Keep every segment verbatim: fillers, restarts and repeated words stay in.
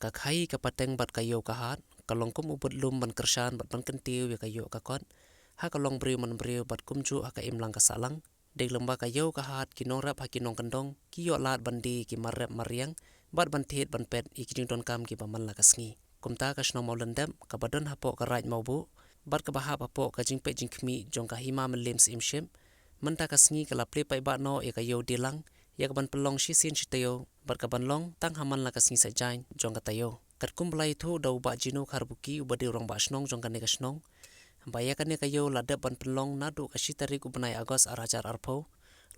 Ka khaii ka pateng bad ka ïew ka hat ka long kum u bud lum ban kyrshan bad ban kyntiew ïa ka ïoh ka kot ha ka longbriew manbriew bad kumjuh ha ka imlang ka sahlang. Dei lyngba ka ïew ka hat ki nongrep ha ki nongkyndong ki ïoh lad ban die ïa ki mar rep mar riang bad ban thied ban pet ïa ki jingdonkam kiba man la ka sngi. Kumta ka shnong Mawlyndep kaba don hapoh ka Raid Mawbuh bad kaba hap hapoh ka jingpeit jingkhmih jong ka Hima Mylliem Syiemship, mynta ka sngi ka la plie paidbah noh ïa ka ïew dielang ïa ka ban pynlong shisien shi taïew bad ka ban long tang ha man la ka sngi Saitjaiñ jong ka taïew. Katkum ba la ïathuh da u Bah Jino Kharbuki uba dei u Rangbah Shnong jong kane ka shnong ba ïa kane ka ïew la dep ban pynlong naduh ka shi tarik u bnai August ar hajar arphew.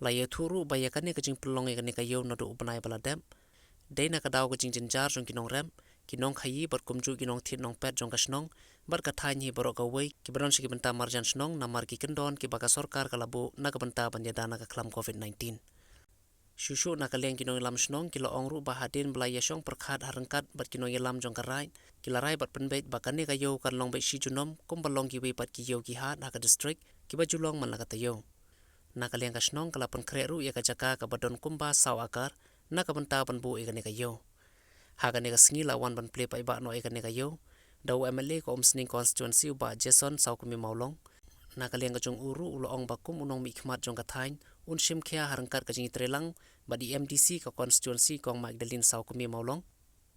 La ïathuh ruh ba ïa kane ka jingpynlong ïa kane ka ïew naduh u bnai ba la dep dei na ka daw ka jingjynjar jong ki nongrep, ki nongkhaii bad kumjuh ki nongthied nongpet jong ka shnong bad ka thaiñ hi baroh kawei kiba don sha ki bynta marjan shnong namar ki kyndon kiba ka sorkar ka la buh na ka bynta ban ïada na ka khlam covid nineteen. Shuh shuh na ka liang ki nongïalam shnong ki la ong ruh ba hadien ba la ïashong pyrkhat ha ryngkat bad ki nongïalam jong ka raid, ki la rai bad pynbeit ba kane ka ïew kan long beit shi junom kumba long kiwei pat ki ïew ki hat ha ka district kiba ju long man la ka taïew. Na ka liang ka shnong ka la pynkhreh ruh ïa ka jaka kaba don kumba saw akar na ka bynta ban buh ïa kane ka ïew. Ha kane ka sngi la wan ban plie paidbah noh ïa kane ka ïew da u M L A ka Umsning constituency u Bah Jason Sawkmie Mawlong. Na ka liang ka jong u ruh u la ong ba kum u nongmihkhmat jong ka thaiñ un shim khia ha ryngkat ka jingïatreilang bad i M D C ka constituency Kong Magdalene Sawkmie Mawlong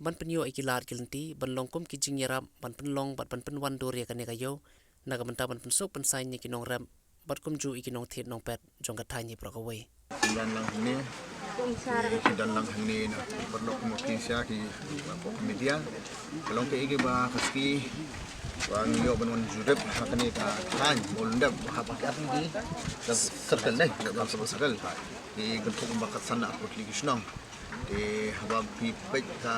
ban pynïoh ïa ki lad ki lynti ban long kum ki jingïarap ban pynlong bad ban pynwandur ïa kane ka ïew na ka bynta ban pynsuk pynsaiñ ïa ki nongrep bad kumjuh ïa ki nongthied nongpet jong ka thaiñ hi baroh kawei. Ki don lang hangne, ki don lang hangne na paralok mo ki sia ki ko media. Ka long kaei kaba ka ski ba ngi ïoh ban wan jurip ha kane ka thaiñ Mawlyndep ha ba ka di ka circle ne, ka circle. Ki kynthoh ba ka sana ko ki shnong. Te haba phi peit ka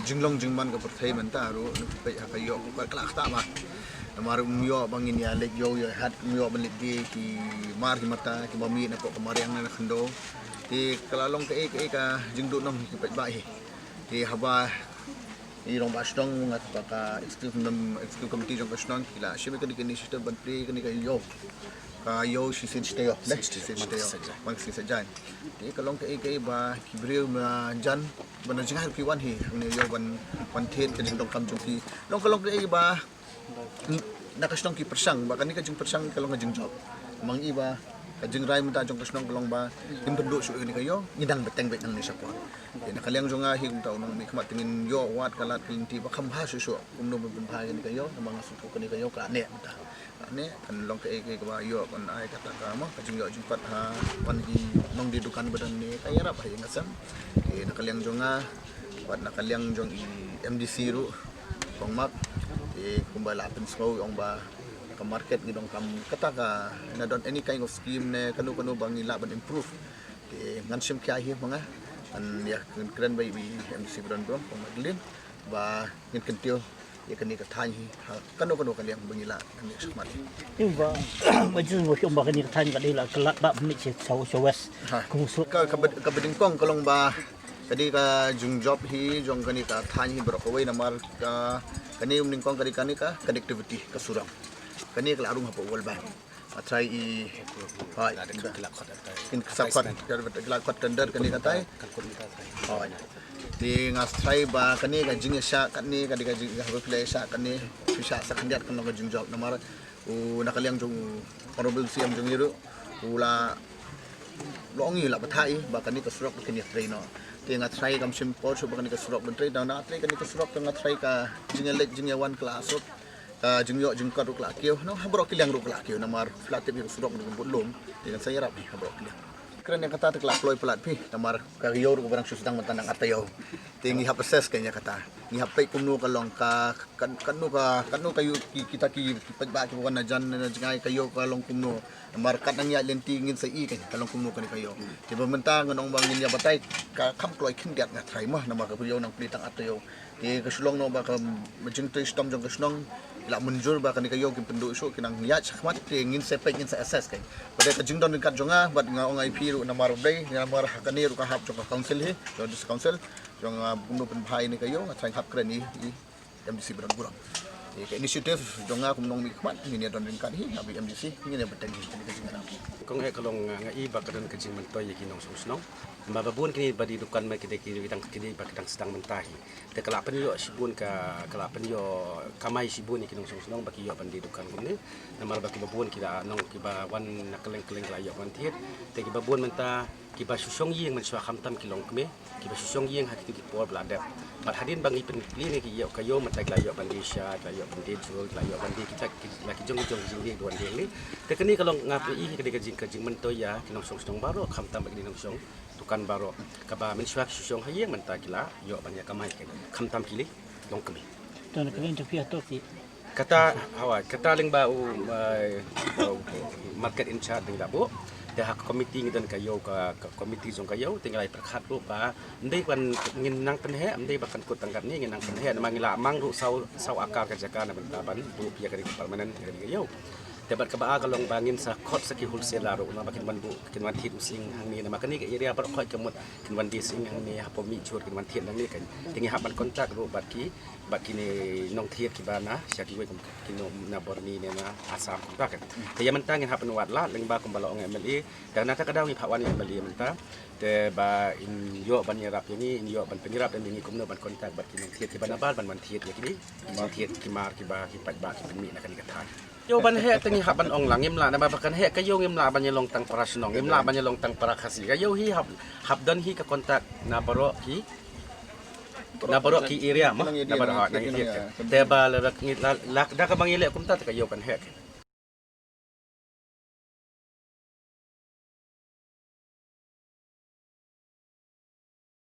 jinglong jingman ka pyrthei mynta ruh, phi peit ha ka ïoh ka kla kata ba. Namar um ïoh ba ngin ïa leit ïew ïa hat, um ïoh ban leit die ki mar ki mata kiba mih na pok ka mariang na khyndew. Te ka la long kaei kaei ka jingduh nong ki peit ba hi. Te haba i rangbah shnong nga kata ka executive mem-, executive committee jong ka shnong ki la shim ka dik initiative ban plie kane ka ïew. Ka ïew shisien shi taïew, ne? Shisien shi taïew. Man shisien shi taïew. Te ka long kaei kaei ba ki briew marjan ba na jngai ki wan hi, ne ïew ban, ban thied ka jingdonkam jong ki. Long ka long kaei ba na ka shnong ki pyrshang ba kane ka jingpyrshang ka long ka jingjop. Mang i ba ka jingrai mynta jong ka shnong ka long ba kim pynduh shuh ïa kane ka ïew, ngi dang bteng beit nangne shapoh. Te na ka liang jong nga hi kumta u nongmihkhmat te ngin ïoh wad ka lad ka lynti ba kham bha shuh shuh kumno ban pynbha ïa kane ka ïew, namar nga sngewthuh kane ka ïew ka neh mynta. Ka neh kan long kaei kaei kaba ïoh kan ai kata ka mo ka jingïoh jingpait ha wan ki nongdie dukan ba don ne ka ïarap ha ïing ha sem. Te na ka liang jong nga bad na ka liang jong i M D C ruh Kong Mak. Te kumba la pynsngew ong ba ka market ngi donkam kata ka na don any kind of scheme ne kano kano ba ngi lah ban improve. Te ngan shim khia hi ma nga. Ngan ïa kren ba i M D C ba don burom Kong Magdalene ba ngin kyntiew ïa kane ka thaiñ hi ha kano kano ka liang ba ngi lah ngan ïa shakmat hi. Ïa ba ba jin ba shim ba kane ka thaiñ ka dei la ka lad ba mih sha South West. Ha. Kung su ka ka bad ka bad nyngkong ka long ba ka dei ka jingjop hi jong kane ka thaiñ hi baroh kawei namar ka kane um nyngkong ka dei kane ka connectivity ka surok. Kane ka la rung hapoh World Bank. Nga trai i, hoi, kin ksap khot, ki la khot tender kane katai. Hoi. Te nga trai ba kane ka jingïashah kane ka dei ka jing ka phi la shah kane, phi shah sa khyndiat kan long ka jingjop namar u na ka liang jong u Honorable C M jong i ruh u la long i la batai ba kane ka surok ba kane trei noh. Te nga trai kam shim por shuh ba kane ka surok ban trei, da na trei kane ka surok ka nga trai ka jingïaleit jingïawan ka la suk. Ka jingïoh jingkot ruh ka la kiew, no, ha baroh ki liang ruh ka la kiew, namar phi la tip ïa ka surok ruh ka bud lum, te kan sa ïarap hi ha baroh ki liang. Kren ïa kata te ka la kloi palat phi, namar ka ïew ruh ka ba dang shu sdang mynta nang ar taïew. Te ngi hap assess ka ïa kata. Ngi hap peit kumno ka long ka, ka, kano ka, kano ka ïoh ki, kita ki, ki paidbah ki wan na jan na jngai ka ïew ka long kumno. Namar kat nang ïaid lynti ngin sa i ka, ka long kumno kane ka ïew. Te ba mynta ngan ong ba ngin ïa batai ka kham kloi khyndiat nga trai mah, namar ka ïew nang plie tang ar taïew. Te ka shu long noh ba ka jingtrei shitom jong ka shnong la mynjur ba kane ka ïew kin pynduh shuh, kin nang ïaid shakhmat, te ngin sa peit ngin sa assess ka. Bad ka jingdon ryngkat jong nga bad nga ong ïa phi ruh namar U Blei, namar ha kane ruh ka hap jong ka council hi, jong district council, jong, ah, kumno pynbha ïa kane ka ïew, nga trai hap kren ïa i M D C ba don burom. Te ka initiative jong nga kum u nongmihkhmat ngin ïa don ryngkat hi, haba i M D C ngin ïa bteng hi kane ka jingïarap. Kong eh ka long nga, nga i ba ka don ka jingmyntoi ïa ki nongshong shnong. Namar ba bun kine ba die dukan mynta ki dei ki dang ki dei ba ki dang sdang mynta hi. Te ka la pynïoh shibun ka ka la pynïoh kamai shibun ïa ki nongshong shnong ba ki ïoh ban die dukan kumne. Namar ba kiba bun ki la nong kiba wan na kylleng kylleng ki la ïoh ban thied. Te kiba bun mynta kiba shu shong ïing mynshuwa khamtam ki longkmie. Kiba shu shong ïing ha kito ki por ba la dep. Bad hadien ba ngi pynplie ne ki ïoh ka ïoh mynta ki la ïoh ban die sha, ki la ïoh ban die jhur, ki la ïoh ban die kita ki la ki jong ki jong ki jingdie duan die ne. Te kane ka long nga phi ka dei ka jing ka jingmyntoi ïa ki nongshong shnong baroh khamtam ba ki nongshong dukan baroh. Kaba mynshuwa ki shu shong ha ïing mynta ki la ïoh ban ïa kamai kane. Khamtam ki longkmie. To na ka liang jong phi hato ki Kata hawa kata lyngba u eh, u market in charge dang da buh. Te ha ka komiti ngi don ka ïew ka ka komiti jong ka ïew te ngi la pyrkhat ruh ba ndei ban ngin nang pynheh, ndei ba kan kut tang katne ngin nang pynheh namar ngi la mang ruh saw saw akar ka jaka na bynta ban buh ïa ka ri permanent ka ri ïew. Te bad kaba ar ka long ba ngin sa khot sa ki wholesaler ruh namar ba kin ban buh kin ban thied u sing hangne namar kane ka area baroh khoit ka mut kin ban die sing hangne hapoh Mihjhur kin ban thied nangne kan. Te ngi hap ban contact ruh bad ki bad kine nongthied kiba na sha kiwei kum kine na Burma ne na Assam kumta kan. Te ïa mynta ngin hap ban wad lad lyngba kumba la ong M L A. Te na kata ka daw ngi phah wan ïa M L A mynta. Te ba in ïoh ban ïarap ïa ngi, in ïoh ban pynïarap ïa ngi kumno ban contact bad ki nongthied kiba na Bor ban ban thied ïa kine. Ki nongthied ki mar kiba ki paidbah ki pynmih na kane ka thaiñ. Ïew ban heh te ngi hap ban ong lang ngim lah namar ba kan heh ka ïew ngim lah ban ïalong tang para shnong, ngim lah ban ïalong tang para Khasi. Ka ïew hi hap hap don hi ka contact na baroh ki na baroh ki area mo na baroh na area. Te ba la la da ka ba ngi leh kumta te ka ïew kan heh.